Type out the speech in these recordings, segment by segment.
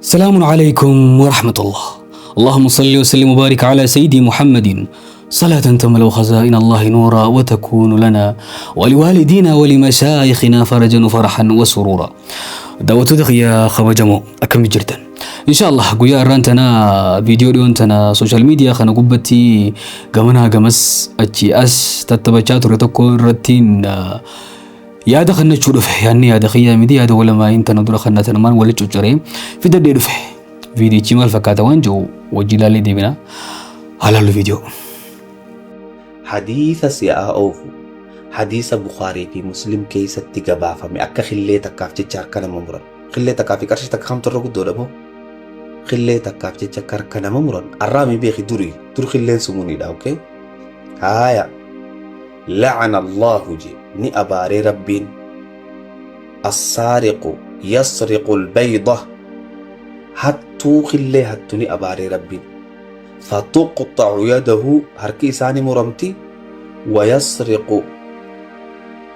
سلام عليكم ورحمة الله. اللهم صل وسلم وبارك على سيدي محمد صلاة تملأ خزائن الله نورا وتكون لنا ولوالدينا ولمشايخنا فرجا وفرحا وسرورا. Daawwattoota kiyya kabajamoo, akkam jirtan? Insha Allah guyyaa har'aan tana viidiyoo dhiyoon tana social media kana gubbatti gamanaa gamas achi as tattabachaa ture tokko irrattiin yaada kannachuu dhufe. Yaadni yaada kiyyaa miti, yaada walamaayin tana dura kannatan maan walitti cuccaree fidadhee dhufe. Viidiyichi maal fakkaata waan jiru wajji ilaallee deebina. Haalaallu viidiyoo. Hadiisa si'aa oofu, hadiisa Bukhaarii fi Muslim keessatti gabaafame, akka khillee takkaaf jecha harka nama muran. Khillee takkaa fi qarshii takka kamtu irra guddoodha moo? Khillee takkaaf jecha akka harka nama muran. Arraami beeki, durii dur khilleen sumuniidha, okay? Haaya. La'ana Allahu je, ni abaaree Rabbiin. Assaariqu yasriqu albayda, hattuu khillee hattu ni abaaree Rabbiin. Fatuqxa'u yadahu, harki isaa ni muramti. Wayasriqu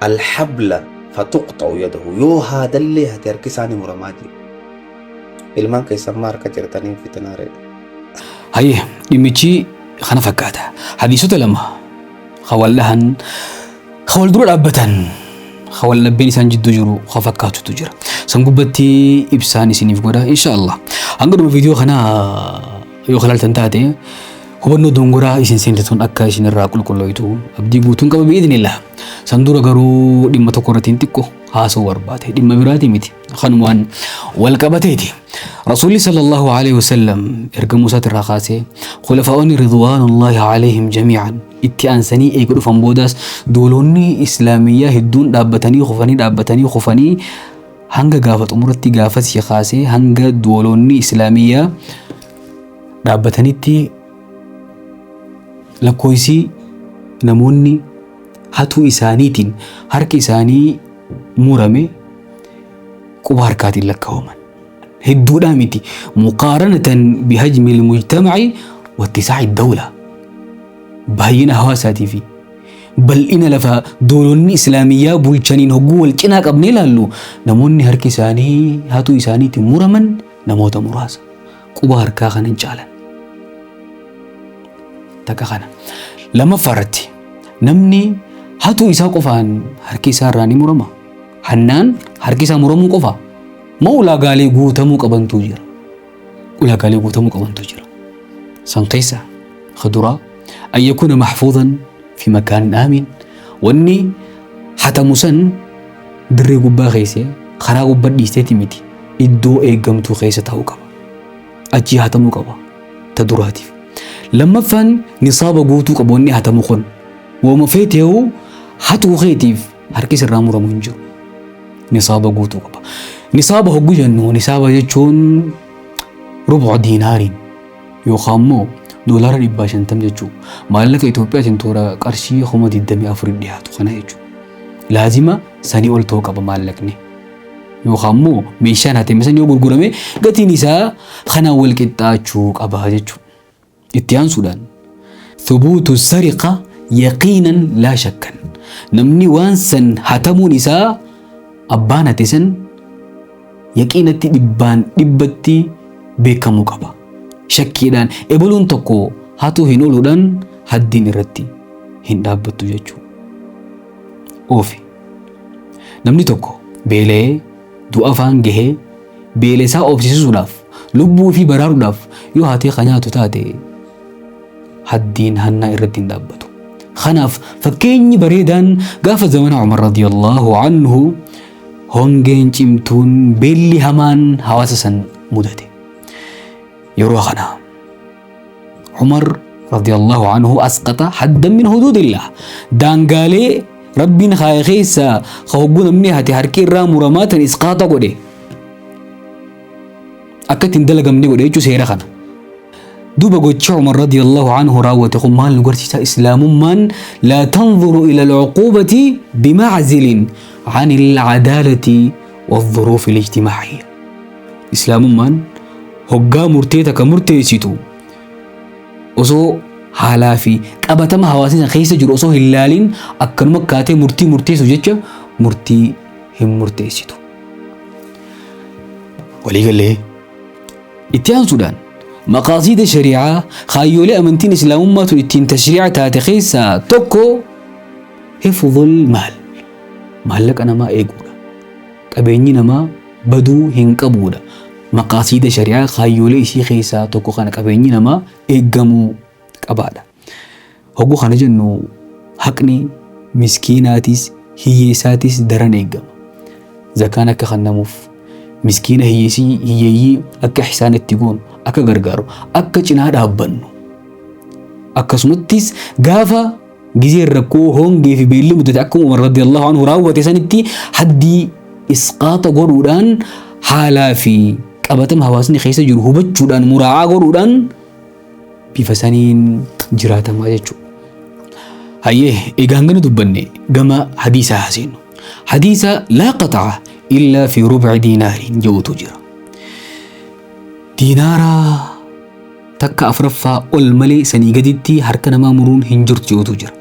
alhabla fatuqxa'u yadahu, yoo haadallee hate harki isaa ni muramaa jee. Ilmaan keessan maa harka jirtanii fitinaareedha. Hayyee, dhimmichi kana fakkaata. Hadiisota lama ka wal dhahan, ka wal dura dhaabbatan, ka wal dhabbeen isaan jidduu jiru ka fakkaatutu jira. San gubbatti ibsaan isiniif godha insha Allah. Hanga dhuma viidiyoo kanaa yoo kalaaltan taate, hubannoo dongoraa isin seente tun akka isin irraa qulqullooytu abdii guutuun qaba bi'idhnillah. San dura garuu dhimma tokko irratti hin xiqqo haasa'uu barbaade. Dhimma biraatii miti. Kanumaan wal qabateeti. Rasuulli sallallahu alaihi wasallam erga Muusaati irraa kaasee khulafaa'onni ridwaanullahi alaihim jamii'an itti aansanii eega dhufan boodaas, duulonni islaamiyyaa hedduun dhaabbatanii kufanii, dhaabbatanii kufanii, hanga gaafa xumuratti gaafasii kaasee hanga duulonni islaamiyyaa dhaabbatanitti lakkoofsi namoonni hatuu isaaniitiin harki isaanii murame quba harkaatiin lakkaa'aman. Hedduudhaa miti. Muqaaranatan bihajmi ilmujtamaci wattisaa'i dawla. Baay'ina hawaasaatii fi bal'ina lafa doolonni islaamiyyaa bulchaniin hogguu wal cinaa qabnee ilaallu, namoonni harki isaanii hatuu isaaniitiin muraman namoota muraasa. Quba harkaa kan hin caalan. Takka kana. Lammaffaa irratti, namni hatuu isaa qofaan harki isaa irraa ni murama. Hannaan harki isaa muramuu qofa moo ulaagaalee guutamuu qabantu jira? Ulaagaalee guutamuu qabantu jira. San keessa ka duraa an yakuuna mahfuudan fi makaanin aamin. Wanni hatamu san dirree gubbaa keessa karaa gubbaa dhiisteeti miti, iddoo eeggamtuu keessa taa'uu qaba. Achii hatamuu qaba ta duraatiif. Lammaffaan, nisaaba guutuu qaba wanni hatamu kun. Wooma feeteewu hatuu keetiif harki sirraa muramu hin jiru. Nisaaba guutuu qaba. Nisaaba hoggu jennu, nisaaba jechuun rubu'a diinaariin yookaan immoo $150 jechuudha. Maallaqa Itoophiyaatiin toora qarshii 24,000 dhiyaatu kana jechuudha. Laazima sanii ol ta'uu qaba maallaqni. Yookaan immoo meeshaan hatame san yoo gurgurame gatiin isaa kanaan wal qixxaachuu qaba jechuudha. Itti aansuudhaan, thubuutu sariqa yaqiinan laa shakkan. Namni waan san hatamuun isaa, abbaan hate san yaqiinatti dhibbaan dhibbatti beekamuu qaba. Shakkiidhaan ebaluun tokko hatuu hin ooluudhaan haddiin irratti hin dhaabbattu jechuudha. Oofi. Namni tokko beela'ee du'a afaan gahee, beela isaa obsisuudhaaf, lubbuu fi baraaruudhaaf yoo hatee kan nyaatu taate, haddiin hannaa irratti hin dhaabbatu. Kanaaf fakkeenyi bareedaan gaafa zamana Umar radiyallahu anhu hongeen cimtuun, beelli hamaan hawaasa san mudate. Yeroo kana Umar radiyallahu anhu asqata haddan min hududillah. Daangaalee Rabbiin kaaye keessaa ka hogguu namni hate harki irraa muramaa tan isqaaxa godhe. Akka ittiin dalagamne godhe jechuu seera kana. Duuba gochi Umar radiyallahu anhu raawwate kun maal nu garsiisa? Islaamummaan laa tanzuru ila al-uquubati bima'zilin an al-adaalati والظروف الاجتماعية. Islaamummaan hoggaa murtee takka murteessitu osoo Haalaa fi qabatama hawaasni san keessa jiru osoo hin laalin akkanuma kaatee murtii murteessu jecha murtii hin murteessitu. Waliigallee itti aansuudhaan maqaasiida shari'aa, kaayyoolee amantiin islaamummaa tun ittiin tashrii'a taate keessaa tokko hifdhul maal, maallaqa namaa eeguudha. Qabeenyi namaa baduu hin qabuudha. Maqaasiida shari'aa, kaayyoolee isii keessaa tokko kana, qabeenyi namaa eeggamuu qabaadha. Hogguu kana jennu haqni miskiinaatis hiyyeessaatis daran eeggama. Zakaan akka kennamuuf, miskiina hiyyeessii hiyyeeyyii akka ihsaan itti goonu, akka gargaaru, akka cinaa dhaabbannu. Akkasumattis gaafa gizeen rakkoo hongee fi beelli mudate akkuma Umar radiyallahu anhu raawwate sanitti haddii isqaaxa godhuudhaan, haalaa fi qabatama hawaasni keessa jiru hubachuudhaan, muraa'aa godhuudhaan bifa saniin jiraatamaa jechuudha. Hayyee, egaa hangana dubbanne, gama hadiisaa haaseennu. Hadiisa laa qaxa'a illaa fi rubci diinaariin jedhutu jira. Diinaara takka afuraffaa ol malee sanii gaditti harka namaa muruun hin jirtu jedhutu jira.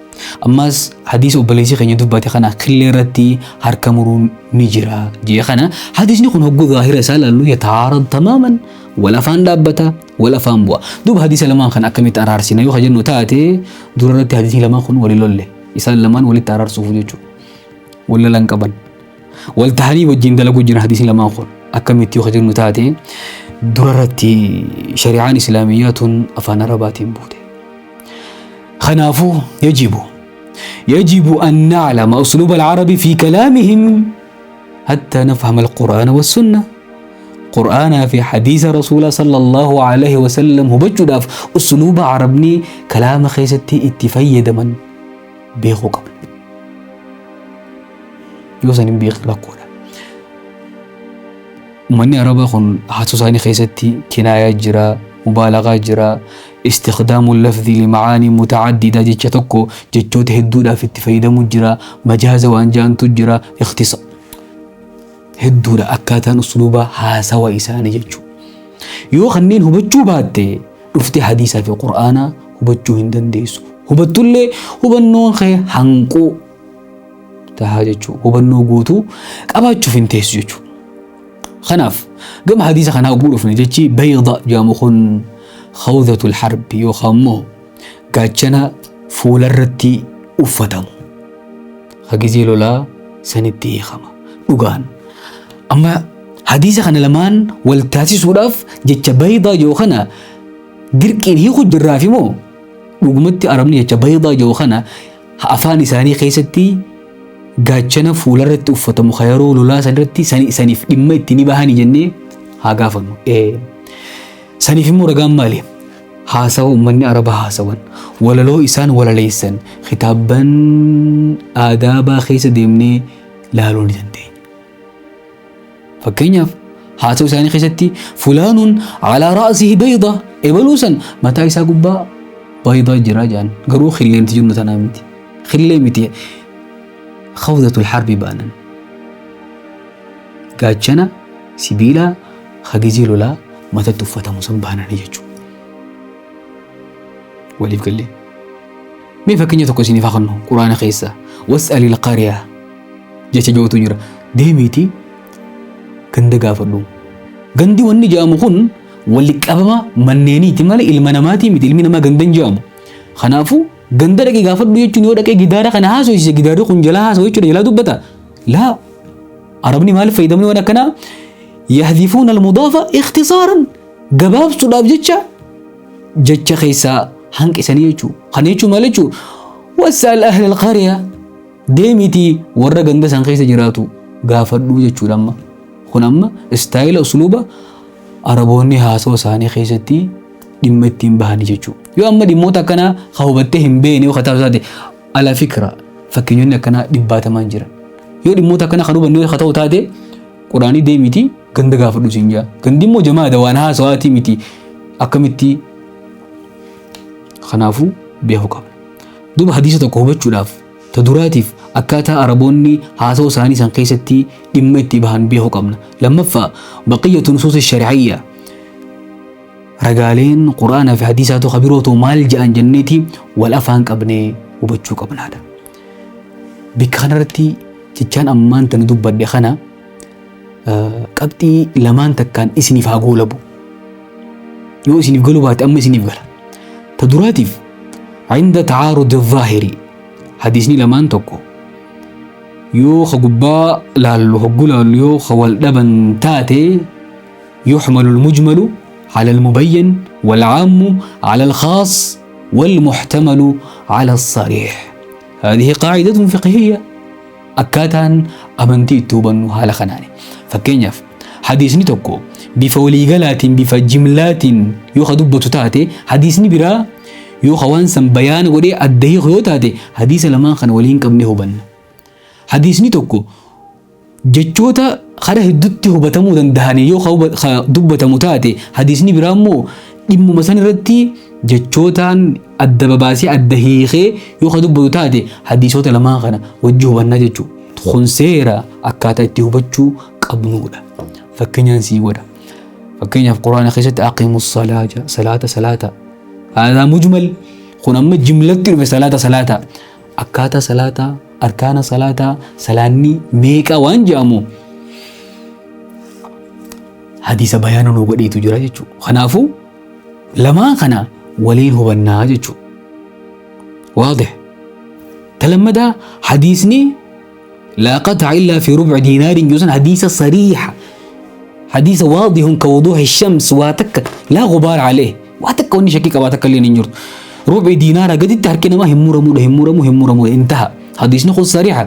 Ammas hadiisa obboleessi keenya dubbate kana killee irratti harka muruun ni jira jee kana, hadiisni kun hogguu zaahira isaa ilaallu yataarad tamaaman, wal afaan dhaabbata, wal afaan bu'a. Duuba hadiisa lamaan kana akkamitti araarsina yoo jennu taate, dura irratti hadiisni lamaan kun walii lolle, isaan lamaan walitti araarsuuf jechuudha. Wal lolan qaban. Wal tahanii wajjin dalaguu jiran hadiisni lamaan kun akkamitti yoo jennu taate, dura irratti shari'aan islaamiyyaa tun afaan arabaatiin buute. Kanaafuu yajibu an na'lama usluuba al-arabi fi kalaamihim hatta nafhama al-Qur'aana was-sunnah. Qur'aanaa fi hadiisa Rasuula sallallahu alaihi wasallam hubachuudhaaf usluuba arabni kalaama keessatti itti fayyadaman beekuu qabna. Yoo san hin beekne rakkoodha. Uummanni Arabaa kun haasoo isaanii keessatti kinaayaa jira, mubaalagaa jira, istikdaamu lafzi limacaanii mutacaddida, jecha tokko jechoota hedduudhaaf itti fayyadamu jira, majaaza waan jaantu jira, ikhtisa hedduudha akkaataan usluuba haasawa isaanii jechuudha. Yoo kanneen hubachuu baatte dhufte hadiisaa fi qur'aana hubachuu hin dandeessu. Hubattullee hubannoon kee hanquu tahaa jechuudha. Hubannoo guutuu qabaachuuf hin teessu jechuudha. Kanaaf gama hadiisa kanaa oguu dhufne, jechi bayda jedhamu kun khawdatul harbi yookaan immoo gaachana fuularratti uffatamu. Hagizee lolaa sanitti hiikama. Dhugaan. Amma hadiisa kana lamaan wal taasisuudhaaf jecha baydaa jedhu kana dirqiin hiiku jirraaf immoo dhugumatti arabni jecha baydaa jedhu kana afaan isaanii keessatti gaachana fuularratti uffatamu kan yeroo lolaa sanirratti saniif dhimma itti ni bahanii jennee haa gaafannu. Saniif immoo ragaan maali? Haasawa uummanni Arabaa haasawan, walaloo isaan walaleessan, kitaabban aadaabaa keessa deemnee laaluu ni dandeenya. Fakkeenyaaf haasawa isaanii keessatti fulaanuun alaa ra'sihi bayda, ebaluu san mataa isaa gubbaa baydaa jira jedhan, garuu khilleemti jennu tanaa miti. Khillee miti, khawdatul harbi baanan. Gaachana sibiilaa hagizii lolaa matatti uffatamu san baananii jechuudha. Waliif gallee. Mee fakkeenya tokko isiniif haa kennu Quraana keessa. Was'alil qariyaa jecha jedhutu jira. Deemiitii ganda gaafadhu. Gandi wanni jedhamu kun walitti qabama manneeniiti malee ilma namaatii miti. Ilmi namaa ganda hin jedhamu. Kanaafuu ganda dhaqee gaafadhu jechuun yoo dhaqee gidaara kana haasofsiise, gidaarri kun jalaa haasa'u jechuudha, jalaa dubbata. Laa, Arabni maaliif fayyadamni waan akkanaa? Yahdhifuuna almudaafa ikhtisaaran, gabaabsuudhaaf jecha jecha keessaa hanqisanii jechuudha. Kana jechuun maal jechuudha? Was'al ahla alqariya, deemiitii warra ganda san keessa jiraatu gaafadhuu jechuudha amma. Kun amma istaayila usluuba Araboonni haasawa isaanii keessatti dhimma ittiin bahanii jechuudha. Yoo amma dhimmoota akkanaa ka hubattee hin beekne yoo kataatu taate, ala fikra fakkeenyonni akkanaa dhibbaatamaan jiran. Yoo dhimmoota akkanaa kan hubanne yoo ta'u taate, quraanii deemiitii ganda gaafadhu siin jaa. Gandi immoo jamaadha, waan haasawaatii miti, akkamitti? Kanaafuu beekuu qabna. Duuba hadiisa tokko hubachuudhaaf ta duraatiif akkaataa Araboonni haasawa isaanii san keessatti dhimma itti bahan beekuu qabna. Lammaffaa, baqiyyatu nusuus shari'iyyaa. Ragaaleen Qur'aanaa fi hadiisaatu ka birootu maal je'an jenneeti wal afaan qabnee hubachuu qabnaadha. Bikka kanarratti jechaan ammaan tana dubbadhe kana qabxii lamaan takkaan isiniif haa goolabu. Yoo isiniif galuu baate amma isiniif gala. Ta duraatiif inda tacaarudi zaahiri, hadiisni lamaan tokko yoo ka gubbaa laallu, hoggu laallu yoo ka wal dhaban taate, يحمل المجمل على المبين والعام على الخاص والمحتمل على الصريح. هذه قاعدة فقهية. Akkaataan amantii itti hubannu haala kanaani. Fakkeenyaaf, hadiisni tokko bifa waliigalaatiin, bifa jimlaatiin yoo ka dubbatu taate, hadiisni biraa yoo ka waan san bayaana godhee adda hiiku yoo taate, hadiisa lamaan kana waliin qabnee hubanna. Hadiisni tokko jechoota kara hedduutti hubatamuu danda'anii yoo ka dubbatamu taate, hadiisni biraa immoo dhimmuma san irratti jechootaan adda babaasee adda hiikee yoo ka dubbatu taate, hadiisota lamaan kana wajji hubannaa jechuudha. Kun seera akkaataa itti hubachuu qabnudha. Fakkeenyaan sii godha. Fakkeenyaaf, Quraana keessatti "أقيموا الصلاة", salaata salaata. هذا مجمل. Kun amma jimlatti dhufe, salaata salaata. Akkaataa salaataa, arkaana salaataa, salaanni meeqa waan jedhamu hadiisa bayaana nuu godheetu jira jechuudha. Kanaafuu lamaan kana waliin hubannaa jechuudha. واضح. تلمدا حديثني "لا قطع إلا في ربع دينار" جوزا حديث صريح، حديث واضح كوضوح الشمس، واتك لا غبار عليه، واتك وني شكيك واتك اللي ننجرت. ربع دينار قد تهركنا ما همورمو همورمو همورمو، انتهى. حديث نخل صريحة.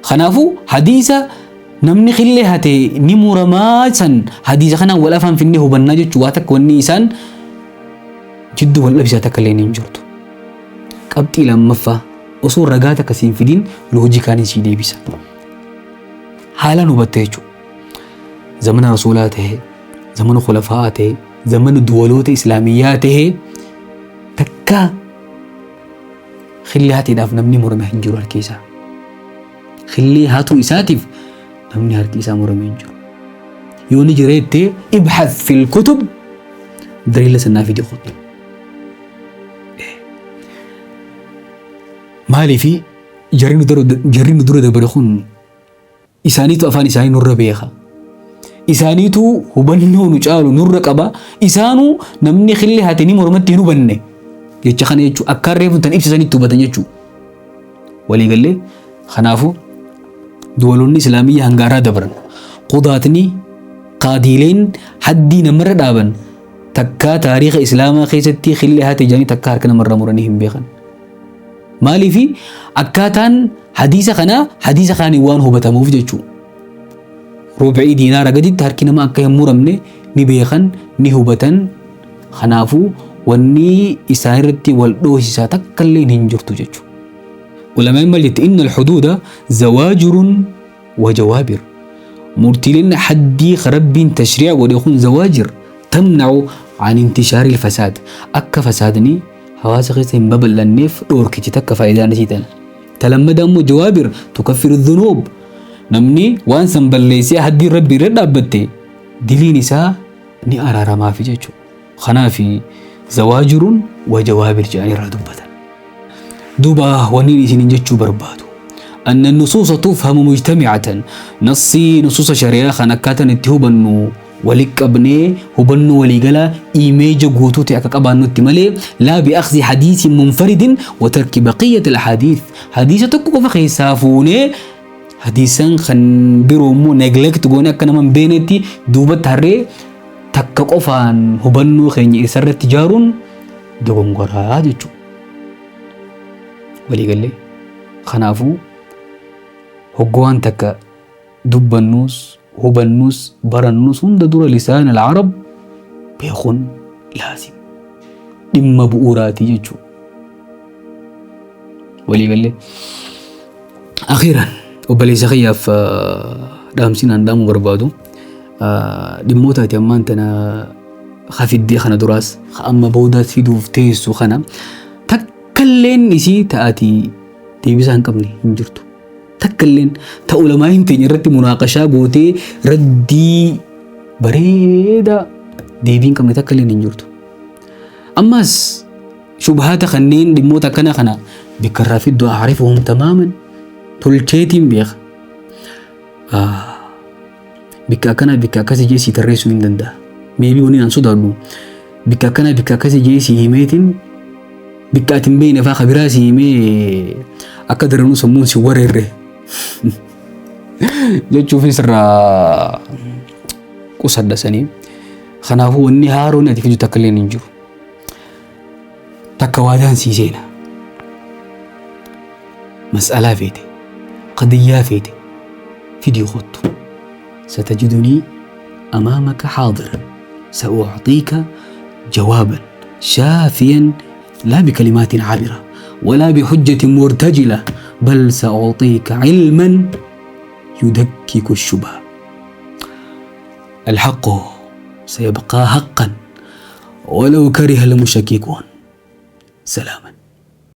Kanaafuu hadiisa namni qillee hate ni muramaa san, hadiisa kana wal afaan finnee hubannaa jechuu, waa takka wanni isaan jidduu wal dhabsisaa takka illee hin jirtu. Qabxii lammaffaa, osoo ragaa takka siin fidin loojikaan sii deebisa. Haalaan hubatte jechuudha. Zamana rasuulaa ta'e, zamana khulafaa ta'e, zamana duwaloota islaamiyyaa ta'e, takka qillee hateedhaaf namni murame hin jiru harki isaa. Qillee hatuu isaatiif namni harki isaa murame hin jiru. Yoo ni jira jettee, ابحث في الكتب, daliila sannaa fidi qottu. Maaliifi jarri nu dura dabare kun isaaniitu afaan isaanii nurra beeka. Isaaniitu hubannoo nu caalu nurra qaba. Isaanuu namni qillee hate ni mormatti hin hubanne. Jecha kana jechuun akka reefu tan ibsisanitti hubatan jechuudha. Waliigallee, kanaafuu duwaloonni islaamiyyaa hangaaraa dabran. Qudaatni, qaadiileen haddii namarra dhaaban, takkaa taariika islaamaa keessatti qillee hate jedhanii takkaa harka namarra muranii hin beekan. Maaliifi akkaataan hadiisa kanaa hadiisa kaaniin waan hubatamuuf jechuudha. Rubu'ii diinaara gaditti harki nama akka hin muramne ni beekan, ni hubatan. Kanaafuu wanni isaan irratti wal dhoosisaa takka illee hin jirtu jechuudha. Ulamaan maal jette? إن الحدود زواجر وجوابر. Murtiileen haddii rabbiin tashrii'a godhe kun زواجر تمنع عن انتشار الفساد. Akka fasaadni hawaasa keessa hin babal'anneef dhoorkichi takka faayidaan isii tana. Talammada immoo جوابر تكفر الذنوب. Namni waan san balleessee haddii rabbii irra dhaabbatte diliin isaa ni araaramaafi jechuudha. Kanaafi زواجر وجوابر jedhanii irraa dubbatan. Duuba wanni isinin jechuu barbaadu. أن النصوص تفهم مجتمعة. نصي نصوص شريعة kan akkaataan itti hubannu walitti qabnee hubannoo waliigalaa image guutuu ta'e akka qabaannutti malee, لا بأخذ حديث منفرد وترك بقية الأحاديث. Hadiisa tokko qofa keessaa fuunee hadiisan kan biroo immoo neglect goone, akka nama hin beeknetti duubatti harree takka qofaan hubannoo keenya isarratti ijaaruun dogongoraa jechuudha. Waliigallee, kanaafuu hoggoo waan takka dubbannuus, hubannuus, barannuus, hunda dura لسان العرب beekuun لازم dhimma bu'uuraatii jechuudha. Waliigallee, أخيرا obboleessa kiyyaaf dhaamsinaan dhaamuu barbaadu, dhimmoota ati ammaan tana hafiddee kana duraas amma boodaas fiduuf teessu kana takkalleen isii ta'atii deebisaa hin qabne hin jirtu. Takkalleen ta ulamaa hin teenya irratti munaaqashaa gootee raddii bareedaa Deebii hin qabne takka illee hin jirtu. Ammas shubhaata kanneen dhimmoota akkana kana bikka irraa fiddu aarifuhum tamaaman tolcheetiin beeka. Bikka akkanaa bikka akkasii jee sii tarreessuu hin danda'a. Meebii waniin an sodaadhu bikka akkanaa bikka akkasii jee sii himeetiin bikka ati hin beekne faa kabiraa sii himee akka daranuu sammuun si wareerre jechuufis irraa qusadha sanii. Kanaafuu wanni haaroon ati fidu takka illee hin jiru. Takka waadaan sii seena. Mas'alaa feete, qadiyyaa feete fidii kottu. Satajidunii amaamaka haadiran sa'u'xiika jawaaban shaafiyan laa bikalimaatin caabira walaa bihujjatin murtajila bal sa'u'xiika cilman yudakkiku shubha. الحق سيبقى حقا ولو كره المشككون. سلاما.